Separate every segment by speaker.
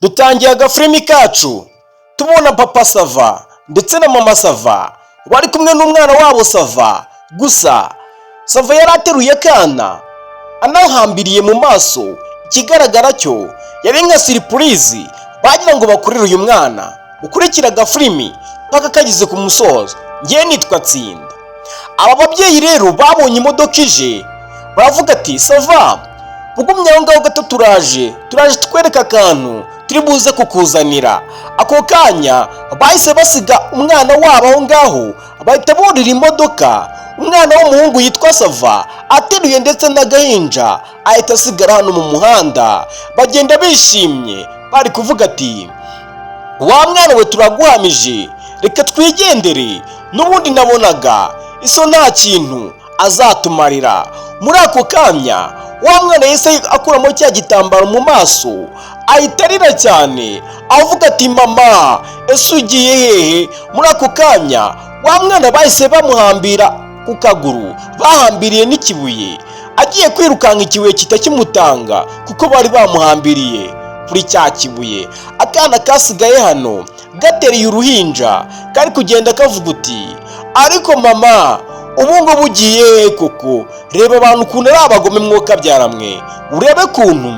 Speaker 1: Dutangiye agafilimi kacu tubona Papa Sava ndetse na Mama Sava bari kumwe n'umwana wabo Sava. Gusa Sava yari ateruye akana anahambiriye mu maso. Ikigaragara cyo yari nka surprise bagira ngo bakorere uyu mwana. Ukurikira agafilimi paka kageze ku musozo. Ngewe nitwa Tsinda. Aba babyeyi rero babonye imodoka ije, baravuga ati: "Sava, ugumye aho ngaho gato, turaje, turaje tukwereka akantu turi buze kukuzanira." Ako kanya bahise basiga umwana wabo aho ngaho, bahita burira imodoka. Umwana w'umuhungu yitwa Sava ateruye ndetse n'agahinja ahita asigara hano mu muhanda. Bagenda bishimye, bari kuvuga ati: "Wa mwana we, turaguhamije, reka twigendere, n'ubundi nabonaga iso nta kintu azatumarira." Muri ako kanya wa mwana yahise akuramo cya gitambaro mu maso, ahita arira cyane avuga ati: "Mama, ese ugiye hehe?" Muri ako kanya wa mwana bahise bamuhambira ku kaguru, bahambiriye n'ikibuye. Agiye kwirukanka, ikibuye kitakimutanga kuko bari bamuhambiriye kuri cya kibuye. Akana kasigaye hano gatereye uruhinja, kari kugenda kavuga uti: "Ariko mama, ubu ngubu ugiye he koko? Reba abantu ukuntu ari abagome, mwuka mwe! Urebe ukuntu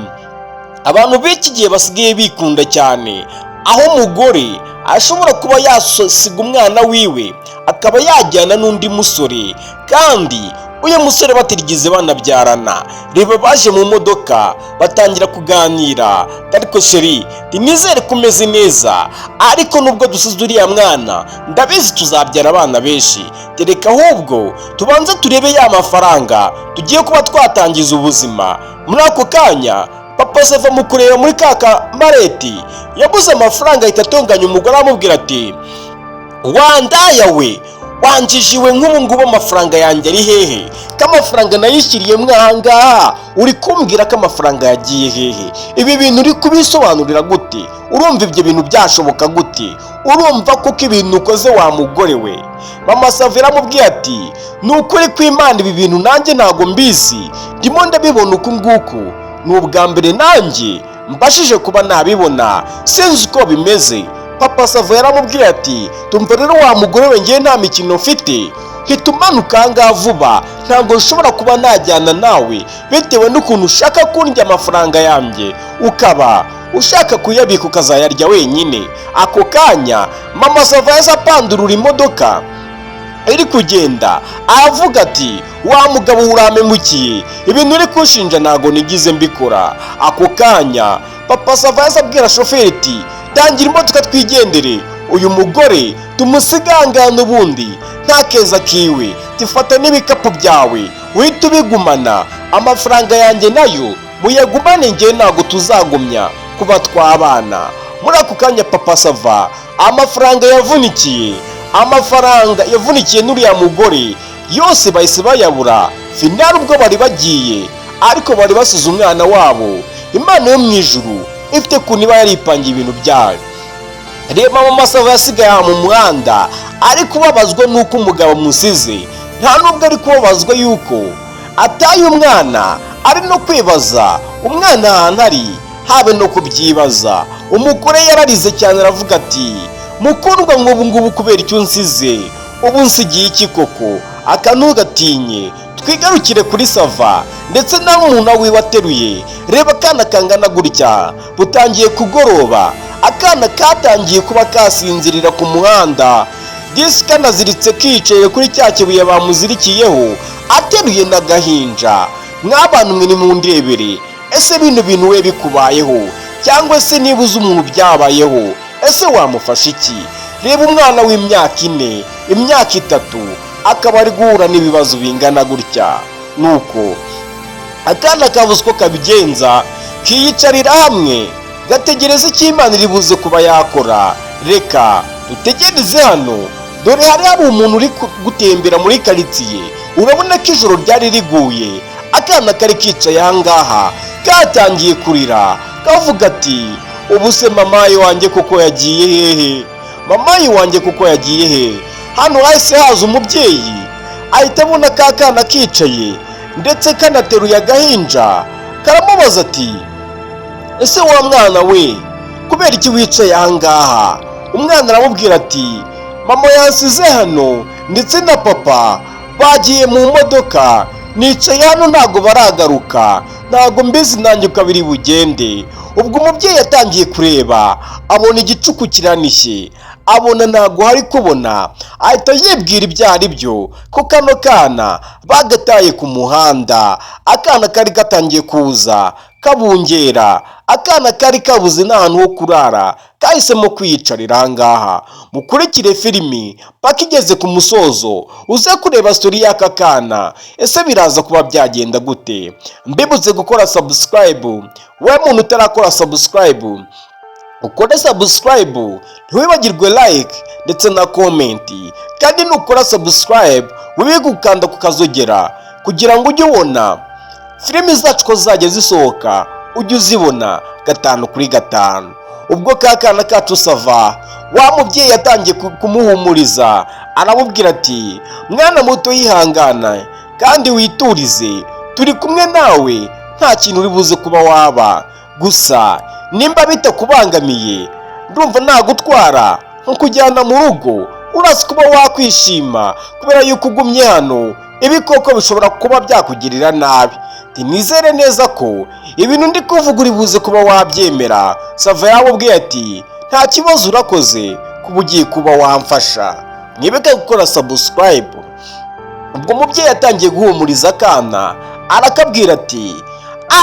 Speaker 1: abantu b'iki gihe basigaye bikunda cyane, aho umugore ashobora kuba yasiga umwana wiwe akaba yajyana n'undi musore, kandi uyu musore batigeze banabyarana." Reba, baje mu modoka batangira kuganira: "Ariko chéri, nizere ko umeze neza, ariko nubwo dusize uriya mwana, ndabizi tuzabyara abana benshi. Tereka ahubwo tubanze turebe ya mafaranga tugiye kuba twatangiza ubuzima." Muri ako kanya Papa Sava mu kureba muri ka kamareti yabuze amafaranga, ahita atonganya umugore, amubwira ati: "Wandaya we, wanjijiwe, nk'ubu ngubu amafaranga yanjye ari hehe? Ko amafaranga nayishyiriye mwahangaha, uri kumbwira ko amafaranga yagiye hehe? Ibi bintu uri kubisobanurira gute? Urumva ibyo bintu byashoboka gute? Urumva koko ibintu ukoze, wa mugore we?" Mama Sava yaramubwiye ati: "Ni ukuri kw'Imana, ibi bintu nanjye ntabwo mbizi, ndimo ndabibona uku nguku, ni ubwa mbere nanjye mbashije kuba nabibona, sinzi uko bimeze." Papa Sava yaramubwiye ati: "Tumva rero wa mugore we, ngewe nta mikino mfite, hita umanuka aha ngaha vuba. Ntabwo nshobora kuba najyana nawe bitewe n'ukuntu ushaka kundya amafaranga yanjye, ukaba ushaka kuyabika ukazayarya wenyine." Ako kanya Mama Sava yahise apandurura imodoka iri kugenda, aravuga ati: "Wa mugabo, urampemukiye, ibintu uri kunshinja ntabwo nigize mbikora." Ako kanya Papa Sava yahise abwira shoferi ati: "Tangira imodoka twigendere, uyu mugore tumusigangane ubundi nta keza kiwe. Tifata n'ibikapu byawe uhite ubigumana, amafaranga yanjye nayo muyagumane, ngewe ntabwo tuzagumya kuba twabana." Muri ako kanya Papa Sava amafaranga yavunikiye, amafaranga yavunikiye n'uriya mugore yose bahise bayabura. Finally ubwo bari bagiye, ariko bari basize umwana wabo. Imana yo mu ijuru ifite ukuntu iba yaripangiye ibintu byayo. Reba, Mama Sava yasigaye aha mu muhanda ari kubabazwa n'uko umugabo amusize. Nta nubwo ari kubabazwa yuko ataye umwana, ari no kwibaza umwana ahantu ari, habe no kubyibaza. Umugore yararize cyane, aravuga ati: "Mukundwa, nk'ubu ngubu kubera icyo unsize? Ubu nsigiye iki koko?" Aka ntugatinye. Twigarukire kuri Sava ndetse na murumuna wiwe ateruye. Reba akana kangana gutya. Butangiye kugoroba, akana katangiye kuba kasinzirira ku muhanda. Disi kanaziritse, kicaye kuri cya kibuye bamuzirikiyeho, ateruye n'agahinja. Mw'abantu mwe, nimundebere, ese bino bintu we bikubayeho, cyangwa se niba uzi umuntu byabayeho, ese wamufasha iki? Reba umwana w'imyaka 4, imyaka 3, akaba ari guhura n'ibibazo bingana gutya. Nuko akana kabuze uko kabigenza, kiyicarira hamwe, gategereza icyo Imana iri buze kuba yakora. Reka dutegereze hano. Dore hari umuntu uri gutembera muri karitsiye. Urabona ko ijoro ryari riguye. Akana kari kicaye aha ngaha katangiye kurira, kavuga ati: "Ubu se mamayi wanjye koko yagiye hehe? Mamayi wanjye koko yagiye hehe?" Hano hahise haza umubyeyi, ahita abona ka kana kicaye ndetse kanateruye agahinja. Karamubaza ati: "Ese wa mwana we, kubera icyo uri kurira? Ese uri kurira iki?" Kubera iki wicaye ahangaha?" Umwana aramubwira ati: "Mama yansize hano ndetse na papa bagiye mu modoka, nicaye hano ntabwo baragaruka, ntabwo mbizi nanjye uko biri bugende." Ubwo umubyeyi yatangiye kureba, abona igicuku kiranishye, abona ntabwo hari kubona, ahita yibwira ibyo ari byo ko kano kana bagataye ku muhanda. Akana kari gatangiye kuza kabungera, akana kari kabuze n'ahantu ho kurara, kahisemo kwiyicarira ahangaha. Mukurikire filimi paka igeze ku musozo, uze kureba story y'aka kana. Ese biraza kuba byagenda gute? Mbibutse gukora subscribe. We muntu utarakora subscribe, ukore subscribe, ntiwibagirwe like ndetse na comment. Kandi nukora subscribe, wibuke gukanda ku kazogera kugira ngo ujye ubona filimi zacu ko zajya zisohoka, ujye uzibona gatanu kuri gatanu. Ubwo ka kana kacu Sava, wa mubyeyi yatangiye kumuhumuriza, aramubwira ati: "Mwana muto, yihangana kandi witurize, turi kumwe nawe, nta kintu uri buze kuba waba. Gusa nimba bitakubangamiye, ndumva nagutwara nkukujyana mu rugo, urazi kuba wakwishima, kubera yuko ugumye hano ibikoko bishobora kuba byakugirira nabi. Nizere neza ko ibintu ndi kuvuga uri buze kuba wabyemera." Sava yamubwiye ati: "Nta kibazo, urakoze kuba ugiye kuba wamfasha." Mwibuke gukora subscribe. Ubwo umubyeyi yatangiye guhumuriza akana, arakabwira ati: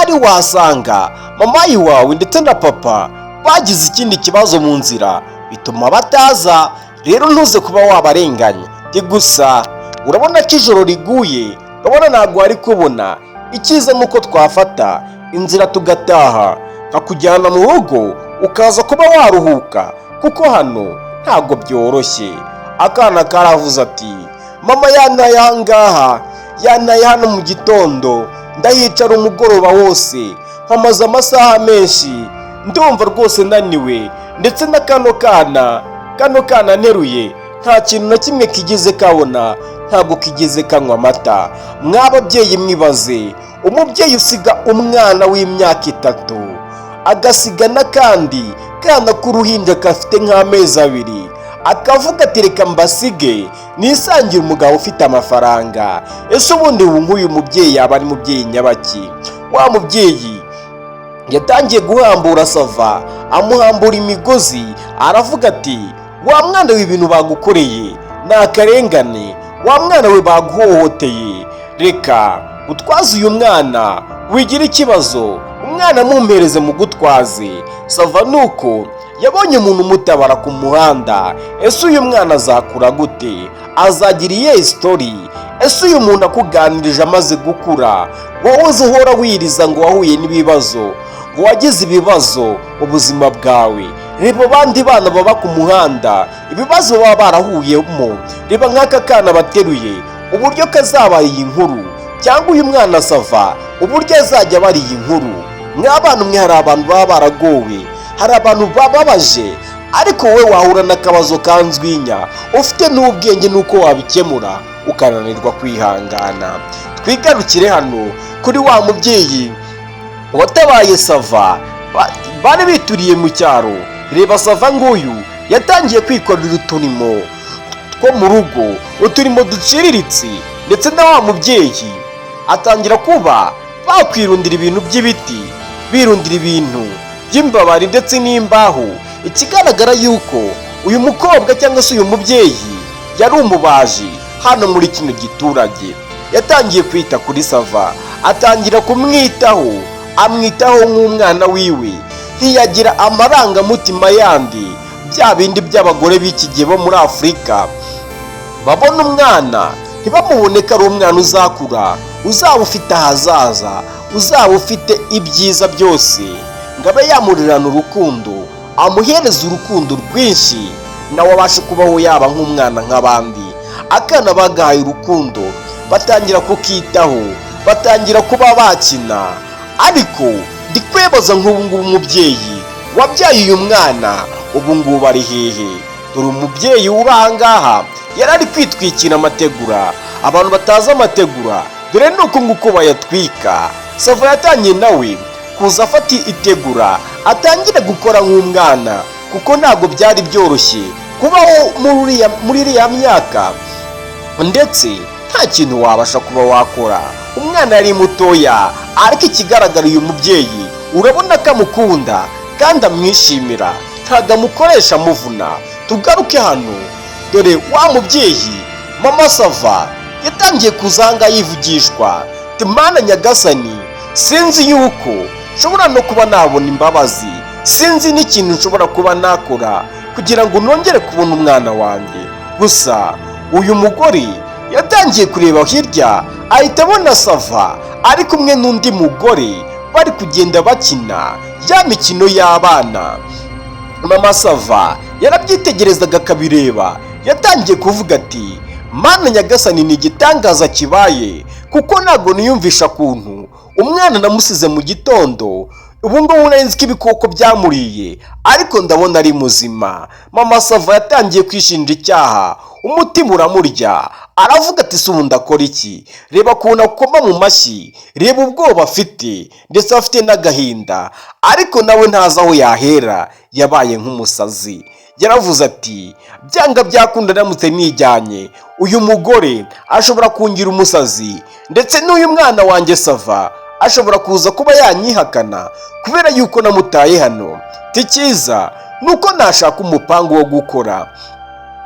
Speaker 1: "Ari wasanga mama wawe ndetse na papa bagize ikindi kibazo mu nzira bituma bataza, rero ntuze kuba wabarenganya. Gusa urabona ko ijoro riguye, urabona ntabwo wari kubona. Icyiza ni uko twafata inzira tugataha, nkakujyana mu rugo ukaza kuba waruhuka, kuko hano ntabwo byoroshye." Akana karavuze ati: "Mama yantaye aha ngaha, yantaye hano mu gitondo, ndahicara umugoroba wose, nkamaze amasaha menshi, ndumva rwose naniwe, ndetse na kano kana nteruye nta kintu na kimwe kigeze kabona, ntabwo kigeze kanywa amata." Mw'ababyeyi, mwibaze umubyeyi usiga umwana w'imyaka 3, agasiga n'akandi kana k'uruhinja gafite nk'amezi 2, akavuga ati: "Reka mbasige nisangire umugabo ufite amafaranga." Ese ubundi ubu nk'uyu mubyeyi yaba ari mubyeyi nyabaki? Wa mubyeyi yatangiye guhambura Sava, amuhambura imigozi, aravuga ati: "Wa mwana we, ibintu bagukoreye ni akarengane. Wa mwana we, baguhohoteye. Reka utwaze uyu mwana, wigira ikibazo, umwana mumpereze mugutwaze." Sava nuko yabonye umuntu umutabara ku muhanda. Ese uyu mwana azakura gute? Azagira iyihe story? Ese uyu muntu akuganirije amaze gukura, wowe uzi uhora wiriza ngo wahuye n'ibibazo, ngo wagize ibibazo mu buzima bwawe? Reba abandi bana baba ku muhanda, ibibazo baba barahuyemo. Reba nk'aka kana bateruye, uburyo kazabaye iyi nkuru, cyangwa uyu mwana Sava, uburyo azajya abara iyi nkuru. Mw'abana mwe, hari abantu baba baragowe, hari abantu bababaje, ariko wowe wahura n'akabazo kanzwinya, ufite n'ubwenge n'uko wabikemura, ukananirwa kwihangana. Twigarukire hano kuri wa mubyeyi watabaye Sava, bari bituriye mu cyaro. Reba Sava nguyu yatangiye kwikorera uturimo two mu rugo, uturimo duciriritse, ndetse na wa mubyeyi atangira kuba bakwirundira ibintu by'ibiti, birundira ibintu by'imbabari ndetse n'imbaho. Ikigaragara yuko uyu mukobwa cyangwa se uyu mubyeyi yari umubaji hano muri kino giturage. Yatangiye kwita kuri Sava, atangira kumwitaho, amwitaho nk'umwana wiwe, ntiyagira amarangamutima yandi, bya bindi by'abagore b'iki gihe bo muri Afurika babona umwana ntibamubone ko ari umwana uzakura, uzaba ufite ahazaza, uzaba ufite ibyiza byose, ngo abe yamurirana urukundo, amuhereza urukundo rwinshi, nawe abashe kubaho yaba nk'umwana nk'abandi. Akana bagahaye urukundo, batangira kukitaho, batangira kuba bakina. Ariko ndi kwibaza nk'ubu ngubu umubyeyi wabyaye uyu mwana ubu ngubu ari hehe? Dore umubyeyi uba aha ngaha yari ari kwitwikira amategura. Abantu batazi amategura, dore ni uku nguku bayatwika. Sava yatangiye nawe kuza afata itegura atangire gukora nk'umwana, kuko ntabwo byari byoroshye kubaho muri iriya myaka, ndetse nta kintu wabasha kuba wakora. Umwana yari mutoya, ariko ikigaragara uyu mubyeyi urabona ko amukunda kandi amwishimira, ntabwo amukoresha amuvuna. Tugaruke hano, dore wa mubyeyi Mama Sava yatangiye kuzanga yivugishwa: "Mana nyagasani, sinzi yuko nshobora no kuba nabona imbabazi, sinzi n'ikintu nshobora kuba nakora kugira ngo nongere kubona umwana wanjye." Gusa uyu mugore yatangiye kureba hirya, ahita abona Sava ari kumwe n'undi mugore, bari kugenda bakina ya mikino y'abana. Mama Sava yarabyitegerezaga akabireba. Yatangiye kuvuga ati: "Mana nyagasani, ni igitangaza kibaye, kuko ntabwo niyumvisha kuntu umwana namusize mu gitondo, ubu ngubu nari nzi ko ibikoko byamuriye, ariko ndabona ari muzima." Mama Sava yatangiye kwishinja icyaha, umutima uramurya, aravuga ati: "Si ubu ndakora iki?" Reba ukuntu akoma mu mashyi, reba ubwoba afite, ndetse afite n'agahinda, ariko nawe ntazi aho yahera. Yabaye nk'umusazi. Yaravuze ati: "Byanga byakunda, ndamutse nijyanye, uyu mugore ashobora kungira umusazi, ndetse n'uyu mwana wanjye Sava ashobora kuza kuba yanyihakana kubera yuko namutaye hano. Icyiza ni uko nashaka umupangu wo gukora."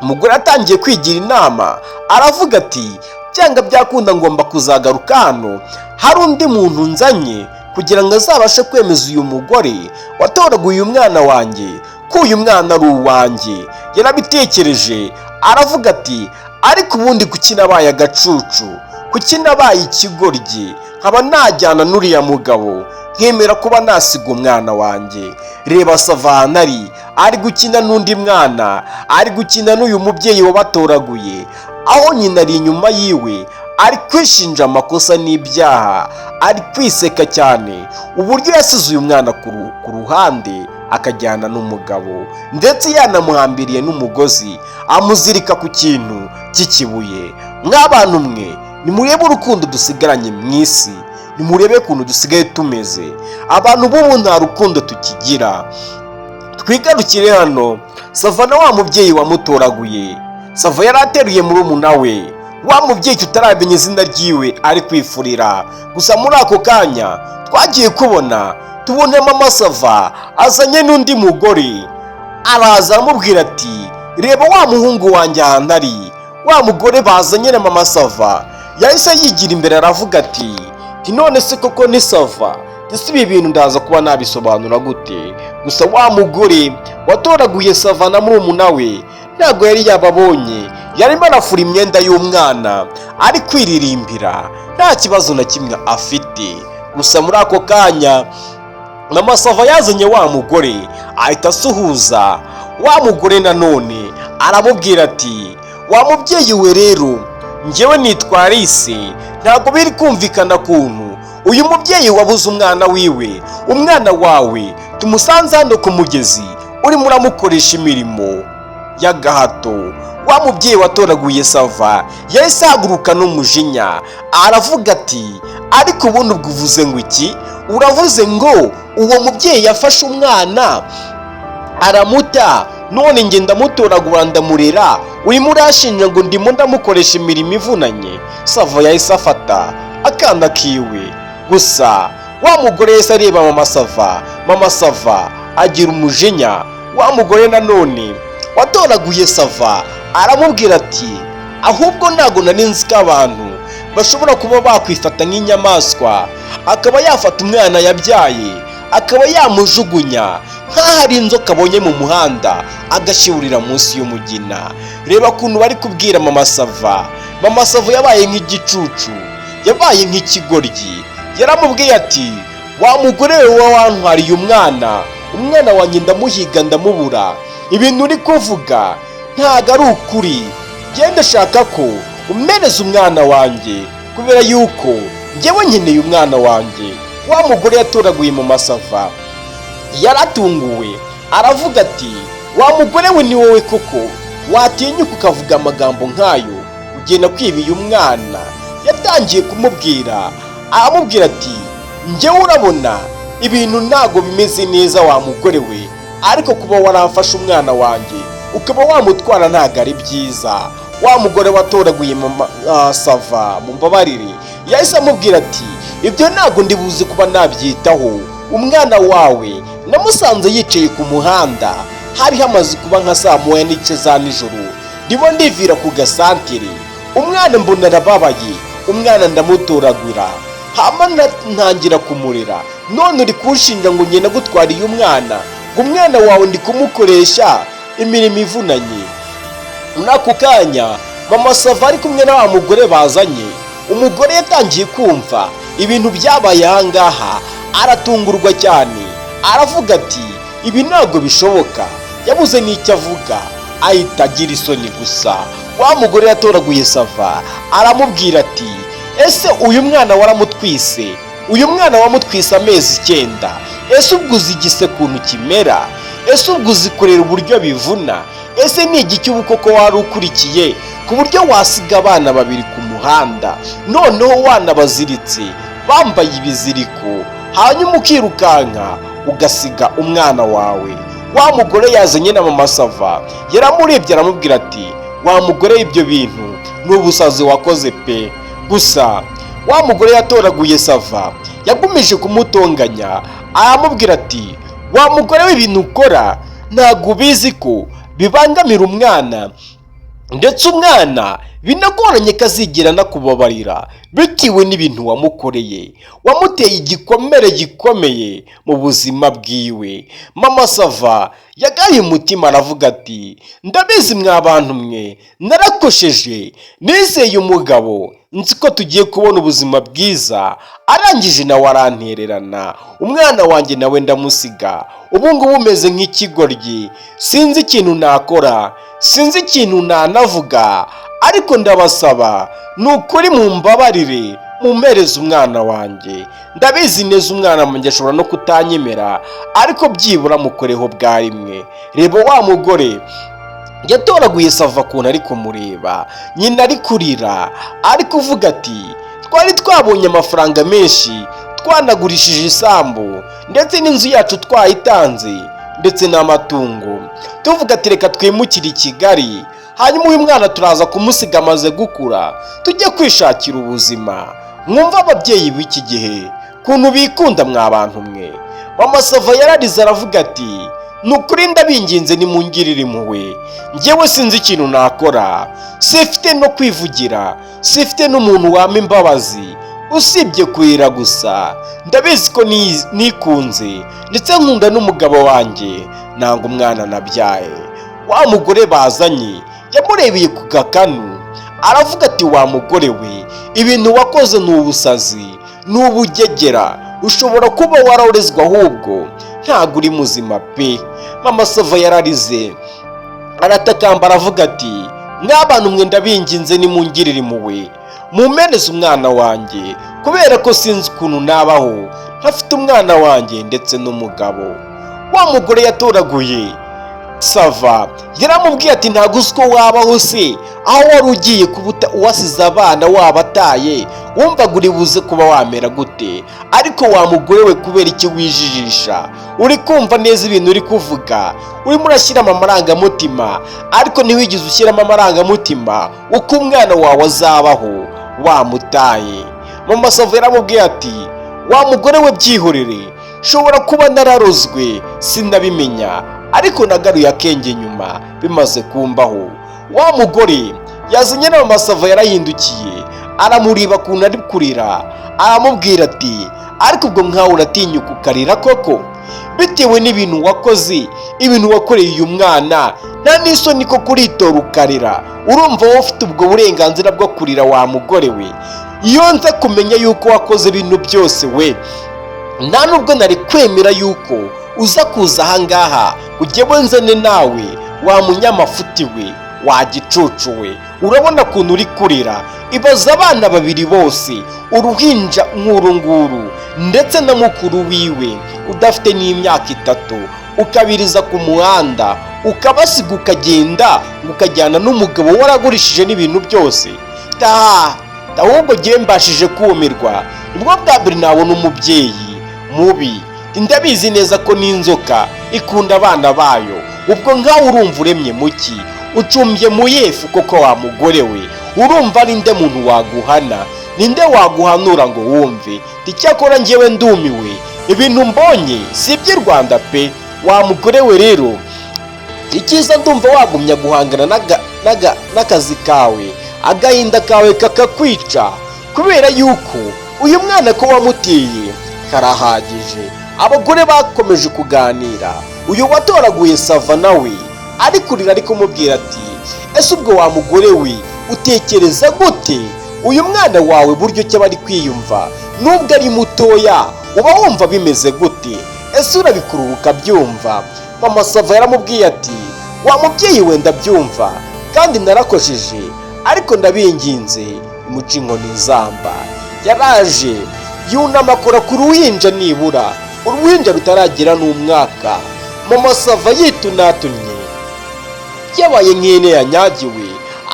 Speaker 1: Umugore atangiye kwigira inama, aravuga ati: "Byanga byakunda ngomba kuzagaruka hano hari undi muntu nzanye, kugira ngo azabashe kwemeza uyu mugore watoraguye uyu mwana wanjye ko uyu mwana ari uwanjye." Yarabitekereje, aravuga ati: "Ariko ubundi kuki nabaye agacucu? Kuki nabaye ikigoryi nkaba najyana n'uriya mugabo, nkemera kuba nasiga umwana wanjye?" Reba Sava ari gukina n'undi mwana, ari gukina n'uyu mubyeyi wabatoraguye, aho nyina ari inyuma yiwe, ari kwishinja amakosa n'ibyaha, ari kwiseka cyane uburyo yasize uyu mwana ku ruhande akajyana n'umugabo, ndetse yanamuhambiriye n'umugozi, amuzirika ku kintu cy'ikibuye. Mw'abantu mwe, nimurebe urukundo dusigaranye mu isi, nimurebe ukuntu dusigaye tumeze. Abantu b'ubu nta rukundo tukigira. Twigarukire hano, Sava na wa mubyeyi wamutoraguye. Sava yari ateruye murumuna we, wa mubyeyi tutaramenya izina ryiwe, ari kwifurira. Gusa muri ako kanya twagiye kubona tubona Mama Sava azanye n'undi mugore, araza aramubwira ati: "Reba wa muhungu wanjye ahantu ari." Wa mugore bazanye na Mama Sava yahise yigira imbere, aravuga ati: "None se koko ni Sava? Ese ibi bintu ndaza kuba nabisobanura gute?" Gusa wa mugore watoraguye Sava na murumuna we ntabwo yari yababonye, yarimo arafura imyenda y'umwana, ari kwiririmbira, nta kibazo na kimwe afite. Gusa muri ako kanya Mama Sava yazanye wa mugore, ahita asuhuza wa mugore, nanone aramubwira ati: "Wa mubyeyi we rero, njyewe nitwa Alice. Ntabwo biri kumvikana kuntu uyu mubyeyi wabuze umwana wiwe, umwana wawe tumusanze hano ku mugezi, urimo uramukoresha imirimo y'agahato." Wa mubyeyi watoraguye Sava yahise ahaguruka n'umujinya, aravuga ati: "Ariko ubundi ubwo uvuze ngo iki? Uravuze ngo uwo mubyeyi yafashe umwana aramuta, none njye ndamutoragura ndamurera, urimo urashinja ngo ndimo ndamukoresha imirimo ivunanye?" Sava yahise afata akana kiwe. Gusa wa mugore yahise areba Mama Sava, Mama Sava agira umujinya. Wa mugore nanone watoraguye Sava aramubwira ati: "Ahubwo ntabwo nari nzi ko abantu bashobora kuba bakwifata nk'inyamaswa, akaba yafata umwana yabyaye akaba yamujugunya nk'aho ari inzoka abonye mu muhanda, agashyirira munsi y'umugina." Reba ukuntu bari kubwira Mama Sava. Mama Sava yabaye nk'igicucu, yabaye nk'ikigoryi. Yaramubwiye ati: "Wa mugore we wantwariye umwana, umwana wanjye ndamuhiga ndamubura, ibintu uri kuvuga ntabwo ari ukuri. Genda, shaka ko umpereza umwana wanjye, kubera yuko njyewe nkeneye umwana wanjye." Wa mugore yatoraguye mu masava yaratunguwe, aravuga ati: "Wa mugore we, ni wowe koko watinyuka ukavuga amagambo nk'ayo, ugenda kwibiye umwana?" Yatangiye kumubwira, aramubwira ati: "Njyewe urabona Ibintu ntabwo bimeze neza wa mugore we, ariko kuba waramfashe umwana wanjye ukaba wamutwara ntabwo ari byiza. Wa mugore watoraguye mama Sava, mumbabarire, yahise amubwira ati: "Ibyo ntabwo ndibuze kuba nabyitaho. Umwana wawe namusanze yicaye ku muhanda, hari hamaze kuba nka 1:30 za nijoro, ndimo ndivira ku gasantere, umwana mbona arababaye, umwana ndamutoragura, hama ntangira kumurera. None uri kunshinja ngo ngenda gutwariye umwana, ngo umwana wawe ndi kumukoresha imirimo ivunanye." Muri ako kanya mama Sava ari kumwe na wa mugore bazanye. Umugore yatangiye kumva ibintu byabaye ahangaha, aratungurwa cyane, aravuga ati: "Ibi ntabwo bishoboka." Yabuze n'icyo avuga, ahita agira isoni gusa. Wa mugore yatoraguye Sava aramubwira ati: "Ese uyu mwana waramutwise? Uyu mwana wamutwise amezi 9. Ese ubwo uzi igise ukuntu kimera? Ese ubwo uzi kurera uburyo bivuna? Ese ni igiki ubu koko wari ukurikiye ku buryo wasiga abana babiri ku muhanda, noneho wanabaziritse bambaye ibiziriko, hanyuma ukirukanka ugasiga umwana wawe?" Wa mugore yazanye na mama Sava yaramurebye, aramubwira ati: "Wa mugore, ibyo bintu ni ubusazi wakoze pe." Gusa wa mugore yatoraguye Sava yagumije kumutonganya, aramubwira ati: "Wa mugore w'ibintu ukora ntabwo ubizi ko bibangamira umwana, ndetse umwana binagoranye ko azigera anakubabarira bitewe n'ibintu wamukoreye, wamuteye igikomere gikomeye mu buzima bwiwe." Mama Sava yagaye umutima, aravuga ati: "Ndabizi mwa bantu mwe, narakosheje, nizeye umugabo nzi ko tugiye kubona ubuzima bwiza, arangije nawe arantererana, umwana wanjye nawe ndamusiga. Ubu ngubu umeze nk'ikigoryi, sinzi ikintu nakora, sinzi ikintu nanavuga, ariko ndabasaba ni ukuri mumbabarire, mumpereze umwana wanjye. Ndabizi neza umwana wanjye ashobora no kutanyemera, ariko byibura mukoreho bwa rimwe." Reba wa mugore yatoraguye Sava ukuntu ari kumureba, nyina ari kurira, ari kuvuga ati: "Twari twabonye amafaranga menshi, twanagurishije isambu ndetse n'inzu yacu twayitanze ndetse n'amatungo, tuvuga ati reka twimukire i Kigali, hanyuma uyu mwana turaza kumusiga amaze gukura, tujye kwishakira ubuzima." Mwumva ababyeyi b'iki gihe ukuntu bikunda mwa bantu mwe. Mama Sava yararize, aravuga ati: "Ni ukuri ndabinginze, nimungirire impuhwe, njyewe sinzi ikintu nakora, sifite no kwivugira, sifite n'umuntu wampa imbabazi usibye kurira gusa. Ndabizi ko nikunze ndetse nkunda n'umugabo wanjye, nanga umwana nabyaye." Wa mugore bazanye yamurebeye ku gakanu, aravuga ati: "Wa mugore we, ibintu wakoze ni ubusazi, ni ubugegera, ushobora kuba warorezwa, ahubwo ntabwo uri muzima pe." Mama Sava yararize, aratakamba, aravuga ati: "Mw'abantu mwe, ndabinginze, nimungirire impuhwe, mumpereze umwana wanjye, kubera ko sinzi ukuntu nabaho ntafite umwana wanjye ndetse n'umugabo." Wa mugore yatoraguye Sava yaramubwiye ati: "Ntabwo uzi ko wabaho se? Aho wari ugiye kuba wasize abana wabataye, wumvaga uri buze kuba wamera gute? Ariko wa mugore we, kubera iki wijijisha? Uri kumva neza ibintu uri kuvuga? Urimo urashyiramo amarangamutima, ariko ntiwigeze ushyiramo amarangamutima uko umwana wawe azabaho wamutaye." Mama Sava yaramubwiye ati: "Wa mugore we, byihorere, shobora kuba nararozwe sinabimenya, ariko nagaruye akenge nyuma bimaze kumbaho." Wa mugore yazanye na mama Sava yarahindukiye, aramureba ukuntu ari kurira, aramubwira ati: "Ariko ubwo nkawe uratinyuka ukarira koko bitewe n'ibintu wakoze, ibintu wakoreye uyu mwana? Nta n'isoni ko kuritora ukarira? Urumva wowe ufite ubwo burenganzira bwo kurira? Wa mugore we, iyo nza kumenya yuko wakoze ibintu byose we, nta nubwo nari kwemera yuko uza kuza ahangaha ujyewe nzane nawe. Wa munyamafuti we, wa gicucu we, urabona ukuntu uri kurira? Ibaza abana babiri bose, uruhinja nk'uru nguru ndetse na mukuru wiwe udafite n'imyaka 3, ukabiriza ku muhanda, ukabasiga, ukagenda, ukajyana n'umugabo waragurishije n'ibintu byose. Taha ahubwo ngewe mbashije kumirwa, nibwo bwa mbere nabona umubyeyi mubi." Ndabizi neza ko n'inzoka ikunda abana bayo. Ubwo nkawe urumva uremye muki? Ucumbye mu yefu koko? Wa mugore we, urumva ari nde muntu waguhana? Ninde waguhanura ngo wumve? Icyakora njyewe ndumiwe, ibintu mbonye si iby'i Rwanda pe. Wa mugore we rero, icyiza ndumva wagumya guhangana n'akazi kawe, agahinda kawe kakakwica, kubera yuko uyu mwana ko wamuteye karahagije. Abagore bakomeje kuganira. Uyu watoraguye Sava nawe ari kurira, ari kumubwira ati: "Ese ubwo wa mugore we utekereza gute? Uyu mwana wawe buryo ki aba ari kwiyumva nubwo ari mutoya, uba wumva bimeze gute? Ese urabikurura ukabyumva?" Mama Sava yaramubwiye ati: "Wa mubyeyi we, ndabyumva kandi narakosheje, ariko ndabinginze muce inkoni zamba." Yaraje yunama akora ku ruhinja, nibura uruhinja rutaragira n'umwaka. Mama Sava yitunatumye, yabaye nk'ihene yanyagiwe,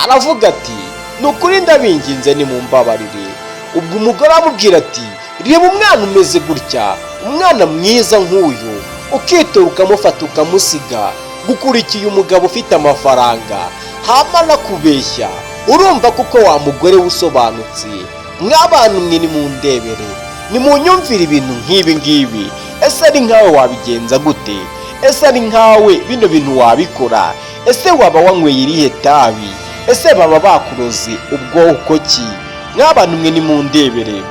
Speaker 1: aravuga ati: "Ni ukuri ndabinginze nimumbabarire." Ubwo umugore aramubwira ati: "Reba umwana umeze gutya, umwana mwiza nk'uyu, ukitora ukamufata ukamusiga, gukurikiye umugabo ufite amafaranga hama anakubeshya. Urumva kuko wa mugore we usobanutse?" Mw'abantu mwe, nimundebere, nimunyumvire ibintu nk'ibi ngibi. Ese ari nkawe wabigenza gute? Ese ari nkawe bino bintu wabikora? Ese waba wanyweye irihe tabi? Ese baba bakuroze ubwoko ki? Mw'abantu mwe, nimundebere.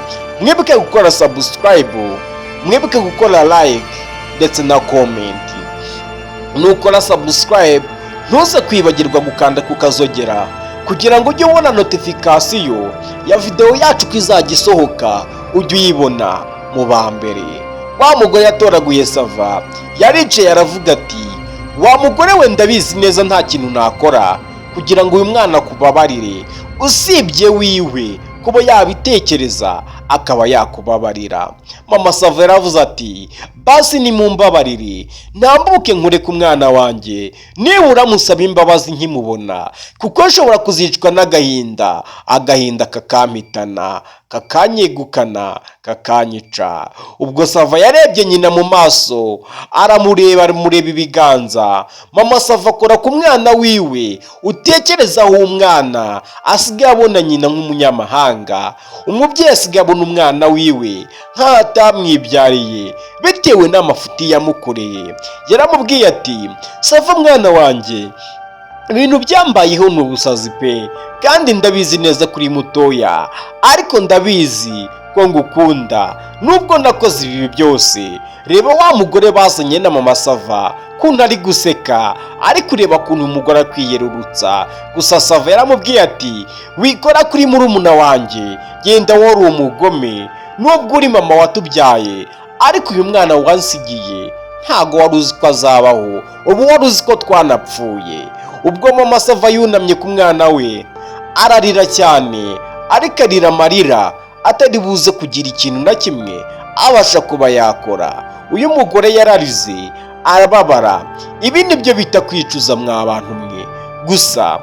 Speaker 1: Mwibuke gukora subscribe, mwibuke gukora like ndetse na comment. Nukora subscribe, ntuze kwibagirwa gukanda ku kazogera kugira ngo ujye ubona notification ya videwo yacu ko izajya isohoka, ujye uyibona mu ba mbere. Wa mugore yatoraguye Sava yaricaye aravuga ati: "Wa mugore we, ndabizi neza nta kintu nakora kugira ngo uyu mwana akubabarire, usibye wiwe kuba yabitekereza akaba yakubabarira." Mama Sava yaravuze ati: "Basi nimumbabarire ntambuke nkureke umwana wanjye, nibura musaba imbabazi nkimubona, kuko nshobora kuzicwa n'agahinda, agahinda kakampitana, kakanyegukana, kakanyica." Ubwo Sava yarebye nyina mu maso, aramureba, aramureba ibiganza. Mama Sava akora ku mwana wiwe. Utekereza aho umwana asigaye abona nyina nk'umunyamahanga, umubyeyi asigaye abona umwana wiwe nk'aho atamwibyariye bitewe n'amafuti yamukoreye. Yaramubwiye ati: "Sava mwana wanjye, ibintu byambayeho ni ubusazi pe, kandi ndabizi neza kuri mutoya, ariko ndabizi ko ngukunda nubwo nakoze ibi byose." Reba wa mugore bazanye na Mama Sava kuntu ari guseka, ari kureba ukuntu umugore akwiyerurutsa gusa. Sava yaramubwiye ati: "Wikora kuri murumuna wanjye, genda wari umugome, nubwo uri mama watubyaye, ariko uyu mwana wansigiye ntago wari uzi ko azabaho, ubu wari uzi ko twanapfuye." Ubwo Mama Sava yunamye ku mwana we ararira cyane, ariko arira amarira atari buze kugira ikintu na kimwe abasha kuba yakora. Uyu mugore yararize, arababara. Ibi nibyo bita kwicuza mwa bantu mwe. Gusa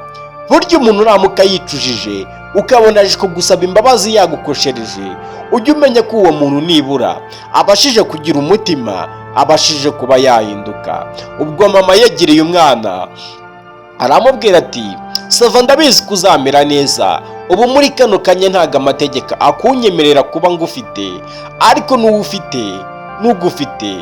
Speaker 1: burya umuntu uramuka yicujije, ukabona aje kugusaba imbabazi yagukoshereje, ujye umenya ko uwo muntu nibura abashije kugira umutima, abashije kuba yahinduka. Ubwo mama yegereye umwana aramubwira ati: "Sava, ndabizi ko uzamera neza. Ubu muri kano kanya ntabwo amategeko akunyemerera kuba ngufite, ariko n'uwo ufite n'ugufite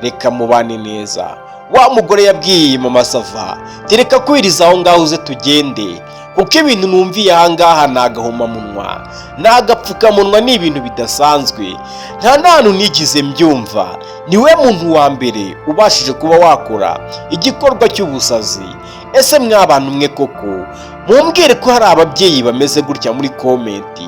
Speaker 1: reka mubane neza." Wa mugore yabwiye Mama Sava: "Tereka kwiriza aho ngaho, uze tugende, kuko ibintu numviye aha ngaha ni agahomamunwa, ni agapfukamunwa, ni ibintu bidasanzwe, nta n'ahantu nigize mbyumva. Niwe muntu wa mbere ubashije kuba wakora igikorwa cy'ubusazi." Ese mwabantu mwe koko, mumbwire ko hari ababyeyi bameze gutya muri comment.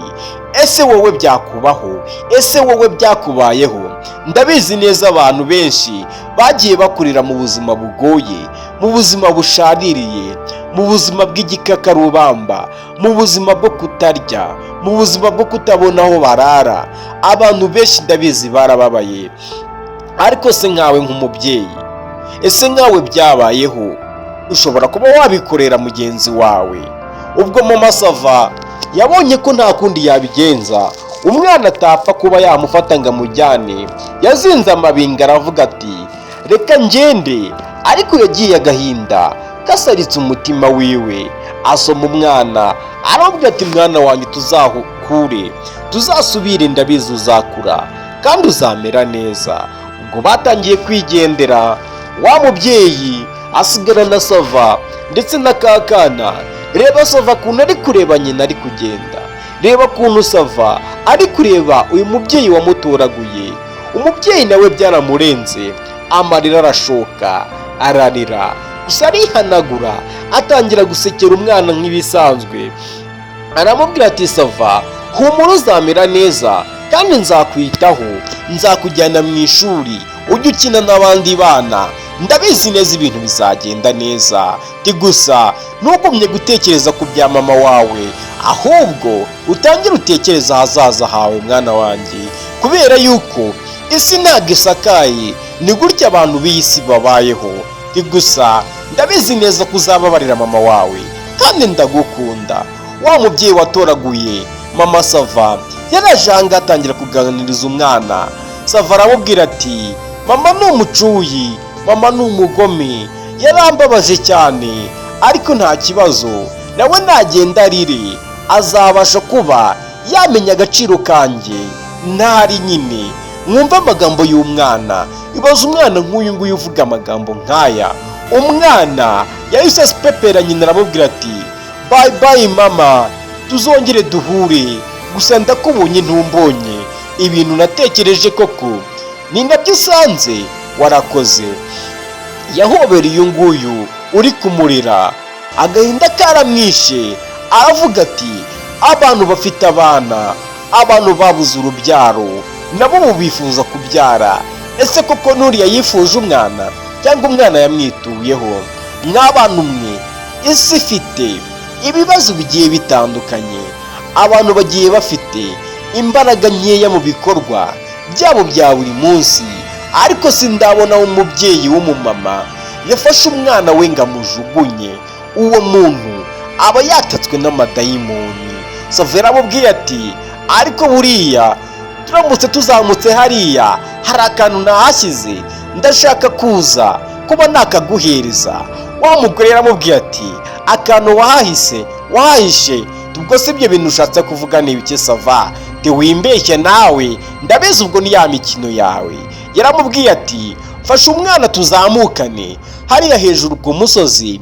Speaker 1: Ese wowe byakubaho? Ese wowe byakubayeho? Ndabizi neza abantu benshi bagiye bakurira mu buzima bugoye, mu buzima bushaririye, mu buzima bw'igikakarubamba, mu buzima bwo kutarya, mu buzima bwo kutabona aho barara. Abantu benshi ndabizi barababaye. Ariko se nkawe nk'umubyeyi, ese nkawe byabayeho, ushobora kuba wabikorera mugenzi wawe? Ubwo Mama Sava yabonye ko nta kundi yabigenza. Umwana atapfa kuba yamufata ngo amujyane. Yazinze amabinga, aravuga ati: "Reka ngende." Ariko yagiye agahinda kasaritse umutima wiwe. Asoma umwana, aramubwira ati: "Mwana wanjye, tuzahukure, tuzasubire, ndabizi uzakura kandi uzamera neza." Ubwo batangiye kwigendera, wa mubyeyi asigara na Sava ndetse na kakana. Reba Sava ukuntu ari kureba nyina ari kugenda. Reba ukuntu Sava ari kureba uyu mubyeyi wamutoraguye. Umubyeyi nawe byaramurenze, amarira arashoka, ararira, gusa arihanagura, atangira gusekera umwana nk'ibisanzwe. Aramubwira ati: "Sava, humura, uzamera neza kandi nzakwitaho, nzakujyana mu ishuri ujye ukina n'abandi bana. Ndabizi neza ibintu bizagenda neza. Ndi gusa ntugumye gutekereza ku bya mama wawe, ahubwo utangire utekereze ahazaza hawe, mwana wanjye, kubera yuko isi ntabwo isakaye. Ni gutya abantu b'iyi si babayeho. Ndi gusa ndabizi neza ko uzababarira mama wawe kandi ndagukunda." Wa mubyeyi watoraguye mama Sava yaraje ahangaha, atangira kuganiriza umwana. Sava aramubwira ati: "Mama ni umucuyi, mama ni umugome, yarambabaje cyane, ariko nta kibazo, nawe nagenda arire, azabasha kuba yamenya agaciro kanjye ntari nyine." Mwumve amagambo y'umwana. Ibaze umwana nk'uyu nguyu uvuga amagambo nk'aya. Umwana yahise asepera nyina, aramubwira ati: "Bye bye mama, tuzongere duhure. Gusa ndakubonye ntumbonye, ibintu natekereje koko ni nabyo usanze, warakoze." Yahobereye uyu nguyu uri kumurira, agahinda karamwishe. Aravuga ati: "Abantu bafite abana, abantu babuze urubyaro, nabo ubu bifuza kubyara. Ese koko nuriya yifuje umwana cyangwa umwana yamwituyeho?" Mw'abantu mwe, isi ifite ibibazo bigiye bitandukanye. Abantu bagiye bafite imbaraga nkeya mu bikorwa byabo bya buri munsi, ariko sindabona umubyeyi w'umumama yafashe umwana we ngo amujugunye. Uwo muntu aba yatatswe n'amadayimoni. Savera amubwiye ati: "Ariko buriya turamutse tuzamutse hariya, hari akantu nahashyize, ndashaka kuza kuba nakaguhereza." Wa mugore yaramubwiye ati: "Akantu wahahise, wahahishe, ubwo si ibyo bintu ushatse kuvuga ni ibiki? Sava, ntiwimbeshye nawe, ndabizi ubwo ni ya mikino yawe." Yaramubwiye ati: "Fasha umwana tuzamukane hariya hejuru ku musozi,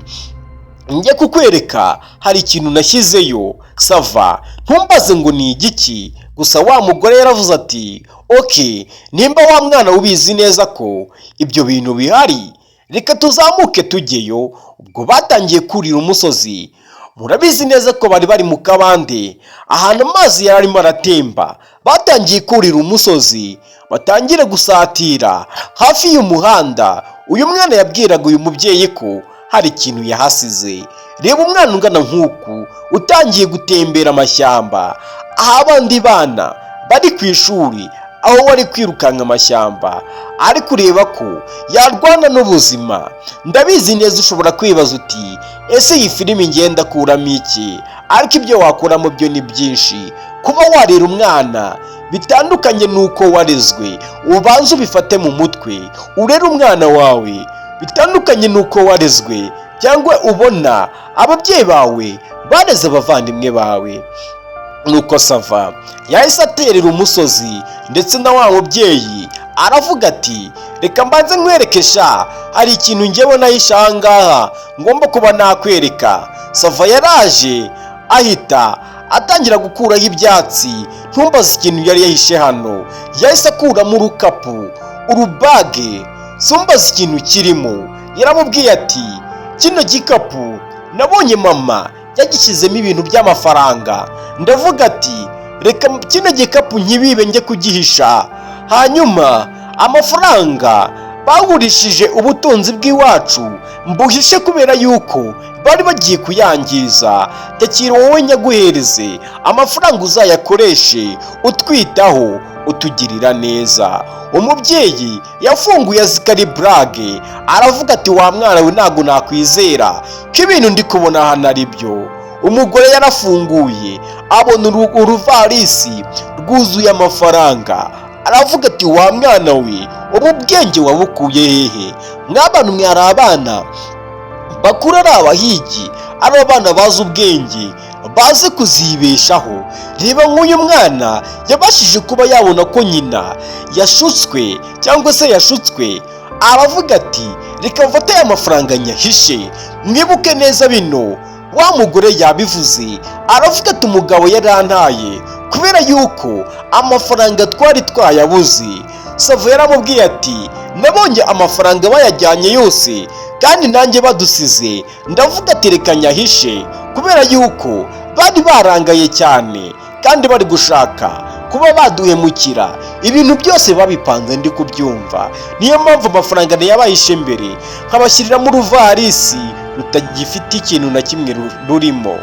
Speaker 1: njye kukwereka hari ikintu nashyizeyo. Sava, ntumbaze ngo ni igiki." Gusa wa mugore yaravuze ati: "Okay, nimba wa mwana ubizi neza ko ibyo bintu bihari, reka tuzamuke tujyeyo." Ubwo batangiye kurira umusozi. Murabizi neza ko bari bari mu kabande, ahantu amazi yari arimo aratemba. Batangiye kurira umusozi, batangire gusatira hafi y'umuhanda. Uyu mwana yabwiraga uyu mubyeyi ko hari ikintu yahasize. Reba umwana ungana nk'uku utangiye gutembera amashyamba, aho abandi bana bari ku ishuri, aho wari kwirukanka amashyamba, ari kureba ko yarwana n'ubuzima. Ndabizi neza ushobora kwibaza uti: "Ese iyi filimi ngenda akuramo iki?" Ariko ibyo wakuramo byo ni byinshi. Kuba warera umwana bitandukanye n'uko warezwe, ubanze ubifate mu mutwe. Urere umwana wawe bitandukanye n'uko warezwe, cyangwa ubona ababyeyi bawe bareze abavandimwe bawe. Nuko Sava yahise aterera umusozi ndetse na wa mubyeyi, aravuga ati: "Reka mbanze nkwereke sha, hari ikintu ngewe nahishe aha ngaha ngomba kuba nakwereka." Sava yaraje, ahita atangira gukuraho ibyatsi. Ntumbaze ikintu yari yahishe hano. Yahise akuramo urukapu, urubag, sumbaze ikintu kirimo. Yaramubwiye ati: "Kino gikapu nabonye mama yagishyizemo ibintu by'amafaranga, ndavuga ati reka kino gikapu nkibibe njye kugihisha, hanyuma amafaranga bagurishije ubutunzi bw'iwacu mbuhishe, kubera yuko bari bagiye kuyangiza. Takira wowe nyaguhereze amafaranga, uzayakoreshe utwitaho, utugirira neza." Umubyeyi yafunguye azi ko ari blague, aravuga ati: "Wa mwana we, ntabwo nakwizera ko ibintu ndi kubona hano ari byo." Umugore yarafunguye, Abona uruvarisi rwuzuye amafaranga, aravuga ati: "Wa mwana we, ubu bwenge wabukuye hehe?" Mw'abantu mwari abana bakura ari abahigi, ari abana bazi ubwenge, bazi kuzibeshaho. Reba nk'uyu mwana yabashije kuba yabona ko nyina yashutswe cyangwa se yashutswe, aravuga ati: "Reka mfate aya mafaranga nyahishe." Mwibuke neza bino wa mugore yabivuze, aravuga ati: "Umugabo yarantaye kubera yuko amafaranga twari twayabuze." Sava yaramubwiye ati: "Nabonye amafaranga bayajyanye yose kandi nanjye badusize, ndavuga ati reka nyahishe, kubera yuko bari barangaye cyane kandi bari gushaka kuba baduhemukira. Ibintu byose babipanze ndi kubyumva, niyo mpamvu amafaranga nayabahishe mbere, nkabashyiriramo uruvarisi rutagifite ikintu na kimwe rurimo."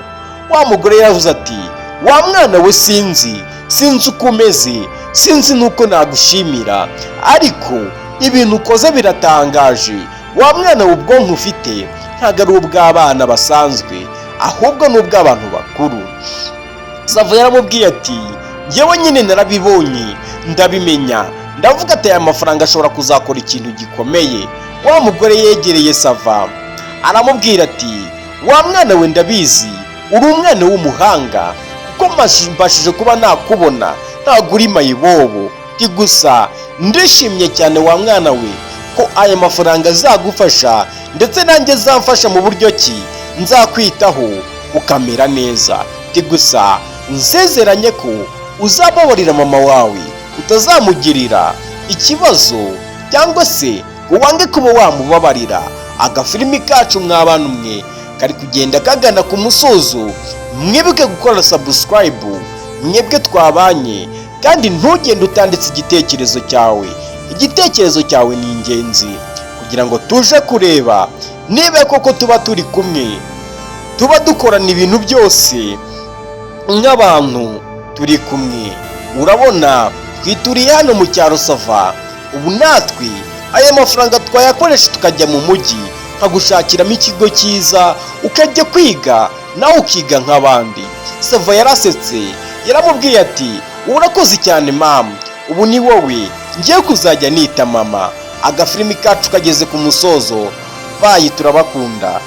Speaker 1: Wa mugore yaravuze ati: "Wa mwana we, sinzi uko umeze, sinzi n'uko nagushimira, ariko ibintu ukoze biratangaje. Wa mwana we, ubwonko ufite ntabwo ari ubw'abana basanzwe, ahubwo ni ubw'abantu bakuru." Sava yaramubwiye ati: "Njyewe nyine narabibonye, ndabimenya, ndavuga ati aya mafaranga ashobora kuzakora ikintu gikomeye." Wa mugore yegereye Sava, aramubwira ati: "Wa mwana we, ndabizi uri umwana w'umuhanga, kuko mbashije kuba nakubona ntabwo uri mayibobo. Gusa ndishimye cyane, wa mwana we, ko aya mafaranga azagufasha, ndetse nanjye azamfasha mu buryo ki nzakwitaho ukamera neza. Gusa nsezeranye ko uzababarira mama wawe, utazamugirira ikibazo cyangwa se ngo wange kuba wamubabarira." Agafilimi kacu, mw'abantu mwe, kari kugenda kagana ku musozo. Mwibuke gukora subscribe, mwebwe twabanye, kandi ntugende utanditse igitekerezo cyawe. Igitekerezo cyawe ni ingenzi kugira ngo tuje kureba niba koko tuba turi kumwe, tuba dukorana ibintu byose nk'abantu turi kumwe. Urabona twituriye hano mu cyaro. Sava, ubu natwe aya mafaranga twayakoresha tukajya mu mujyi, nkagushakiramo ikigo cyiza ukajya kwiga, nawe ukiga nk'abandi. Sava yarasetse, yaramubwiye ati: "Urakoze cyane mama, ubu ni wowe ngiye kuzajya nita mama." Agafilimi kacu kageze ku musozo. Bye, turabakunda.